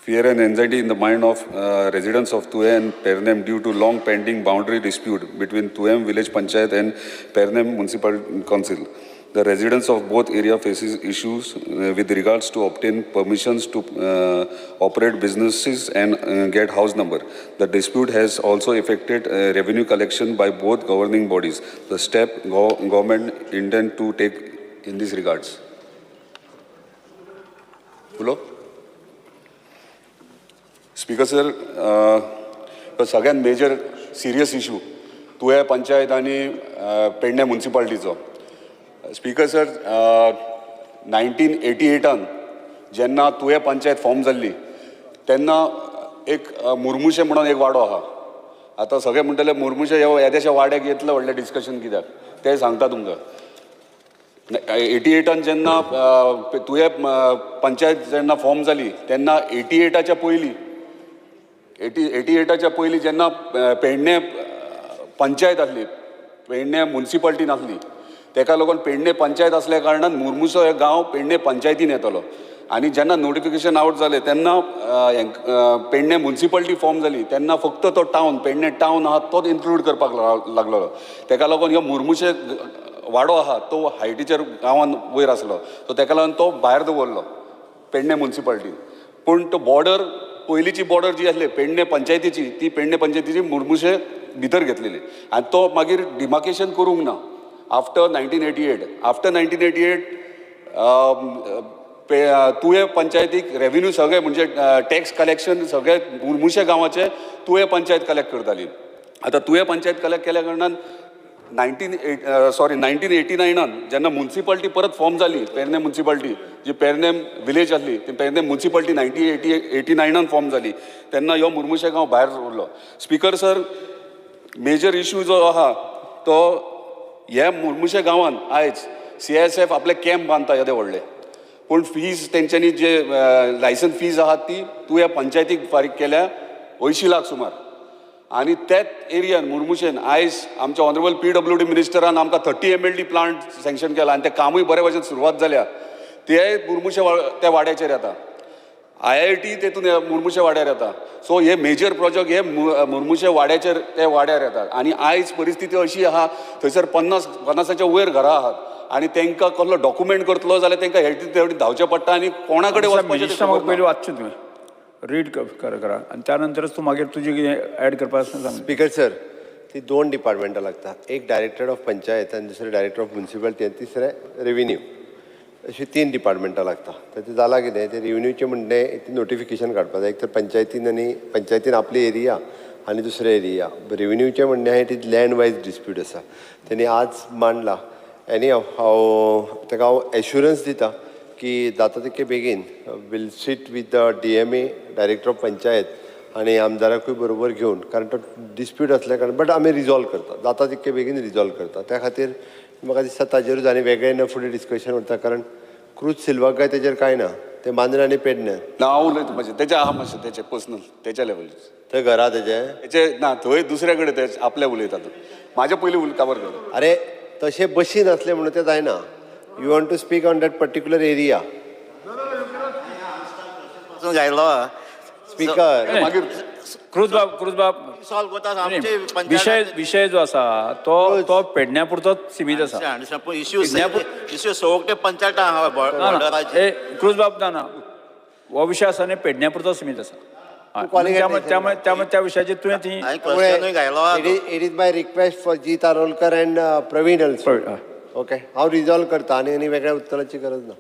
Fear and anxiety in the mind of residents of Tuem and Pernem due to long pending boundary dispute between Tuem Village Panchayat and Pernem Municipal Council. The residents of both area faces issues with regards to obtain permissions to operate businesses and get house number. The dispute has also affected revenue collection by both governing bodies. The step government intend to take in this regards. Hello? Speaker sir, सगळ्यात major serious issue तुळें panchayat आनी Pedne मुन्सिपाल्टीचो. Speaker sir, 1988 एटान जेन्ना तुळें panchayat form जाल्ली तेन्ना एक मुर्मुशे म्हणून एक वाडो आहा. आतां सगळे म्हणटले, मुर्मुशे हे येदेशा वाड्याक येतले व्हडलें डिस्कशन कित्याक? तें सांगता तुमकां. 88 एटान जेन्ना तुळें पंचायत जेन्ना फॉर्म जाली तेन्ना 88 एटाच्या पयलीं, 88 एटाच्या पयलीं जेन्ना पेडणे पंचायत आसली, पेडणे मुन्सिपाल्टी नासली. तेका लागून पेडणे पंचायत आसल्या कारणान मुर्मुसो हे गांव पेडणे पंचायतीन येतलो. आनी जेन्ना नोटिफिकेशन आवट जालें तेन्ना पेडणे मुन्सिपाल्टी फॉर्म जाली तेन्ना फक्त तो टावन, पेडणे टावन आहा तोच इन्क्लूड करपाक लागलो. तेका लागून ह्यो मुर्मुशे वाडो आहा तो हायटीचेर गांवान वयर आसलो, सो तेका लागून तो भायर दवरलो पेडणे मुन्सिपाल्टीन. पूण तो बॉर्डर, पयलींची बॉर्डर जी आसली पेडणे पंचायतीची, ती पेडणे पंचायतीची मुर्मुशे भितर घेतलेली आनी तो मागीर डिमार्केशन करूंक ना after 1988. After 1988 तुयें पंचायतीक रेवेन्यू सगळे, म्हणजे टॅक्स कलेक्शन सगळे मुर्मुशे गांवाचे तुयें पंचायत कलेक्ट करताली. आतां तुयें पंचायत कलेक्ट केल्या कारणान नायन्टीन एट सॉरी 1989 नान जेन्ना मुन्सिपाल्टी परत फॉर्म जाली, पेरने मुन्सिपाल्टी, जी पेरनेम विलेज आसली ती पेरनेम मुन्सिपाल्टी 1989 नान फॉर्म जाली तेन्ना ह्यो मुर्मुशे गांव भायर उरलो. स्पीकर सर, मेजर इशू जो आहा तो ह्या मुर्मुशे गांवान आयज सीआयएसएफ आपले कॅम्प बांदता येदे व्हडले, पूण फीज तेंच्यांनी जे लायसन्स फीज आहात ती तुया पंचायतीक फारीक केल्या 80 लाख सुमार. आनी त्याच एरियान मुर्मुशेन आयज आमच्या ऑनरेबल पीडब्ल्यूडी मिनिस्टरान आमकां 30 एमएलडी प्लांट सँक्शन केला आनी तें कामूय बरे भशेन सुरवात जाल्या. ते मुर्मुशे त्या वाड्याचेर येता. आयआयटी तेतून मुर्मुशे वाड्यार येता. सो हे मेजर प्रोजेक्ट हे मुर्मुशे वाड्याचेर, ते वाड्यार येतात. आनी आयज परिस्थिती अशी आहा, थंयसर 50 50च्या वयर घरां आहात आनी तांकां कसलो डॉक्युमेंट करतलो जाल्यार तांकां हेटी तेवटी धांवचें पडटा आनी कोणा कडेन वचपाचें तें मिनिस्टर, खबर म्हाका ना. पयलीं वाचचें तुवें रीड करा आनी त्यानंतरच तूं मागीर तुजें कितें ऍड करपा आसा सांग. स्पीकर सर, ती दोन डिपार्टमेंटां लागता. एक डायरेक्टर ऑफ पंचायत आनी दुसरें डायरेक्टर ऑफ म्युन्सिपालिटी आनी तिसरें रेविन्यू, अशी तीन डिपार्टमेंटां लागता. तर तें जालां कितें, तें रेविन्यूचें म्हणणें, ती नोटिफिकेशन काडपाक जाय. एक तर पंचायतीन आनी पंचायतीन आपली एरिया आनी दुसरे एरिया. रेविन्यूचें म्हणणें आहा, ती लँड वायज डिस्प्यूट आसा. तेणी आज मांडला. एनी हांव ताका हांव एश्युरन्स दिता की जाता तितके बेगीन we'll sit with the DMA, director of panchayat आनी आमदाराकूय बरोबर घेवन, कारण तो डिस्प्यूट आसल्या कारणान, बट आमी रिजॉल्व करता, जाता तितके बेगीन रिजॉल्व करता. त्या खातीर म्हाका दिसता ताजेरूच आनी वेगळें न फुडें डिस्कशन उरता, कारण क्रूज सिल्वाक काय तेजेर कांय ना, ते मांद्रे आनी पेडणे. ना, हांव उलयता मातशें तेच्या आहा मातशें तेचें पर्सनल तेच्या लेवल. थंय घरा तेजें. तेचे ना, थंय दुसऱ्या कडेन ते आपले उलयतात. म्हाजे पयलीं काबर करता. अरे, तशें बशीन आसलें म्हणून तें जायना. You want to speak on that particular area. घायलो. स्पीकर. मागीर क्रूज बाब, क्रूज बाब. सॉल्व करता आमचे. विशय विशय जो आसा तो तो पेडण्या पुरतोच सीमीत आसा. पूण इश्यू इश्यू सगळे पंचायत आहा ना, ना. बॉर्डराचे. ए क्रूज बाब, ना ना, हो विशय आसा न्ही, पेडण्या पुरतो सीमीत आसा. हय. qualify त्यामुळे त्यामुळे त्यामुळे त्या विशयाचेर तुवें ती हांवें क्वेश्चनूय घायलो. It is my request for Jeet Arolkar and Praveen also. हय. ओके, हांव रिजॉल्व करता आनी आनी वेगळ्या उत्तराची गरज ना.